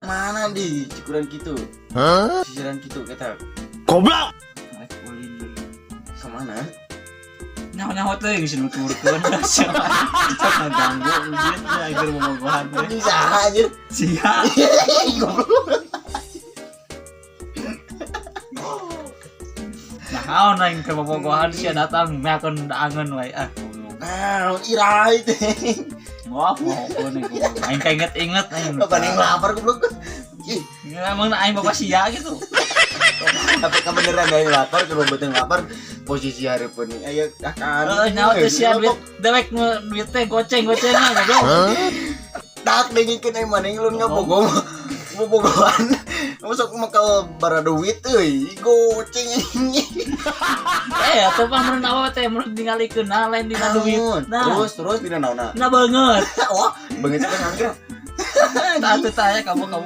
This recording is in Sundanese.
Mana di cikuran kitu? Sisiran kitu kita. Goblok. Rek ulin deui. Kemana? Nyaho-nyaho teh geus nuturkeun sia. Sok ngaganggu anjir aing bobogohan teh. Anjing, saha anjir? Sia. Goblok. Nah, naon aing ke bobogohan sia datang meakeun daangeun wae ah. Goblok. Nah, irai teh. Wah, mau aing goblok. Aing kainget-inget aing. Apa nih lapar, goblok? Ih, Emang aing bapak sia gitu. Tapi kebeneran dari lapar, kalau betul lapar posisi hari pun aya akan. Heeh, nyawa teh sia duit dewek nu duit teh goceng-goceng mah goblok. Tak dengikeun aing maneh lu ngabogo. Bobogohan. Masuk makal bara duit euy, goceng. Eh, atuh mah mun awewe teh mun ningalikeun nah lain dina duit. Nah, Terus terus dina naonna? Nah banget. Wah, beungeut teh ngangker. Tah atuh tah ya kamu kamu.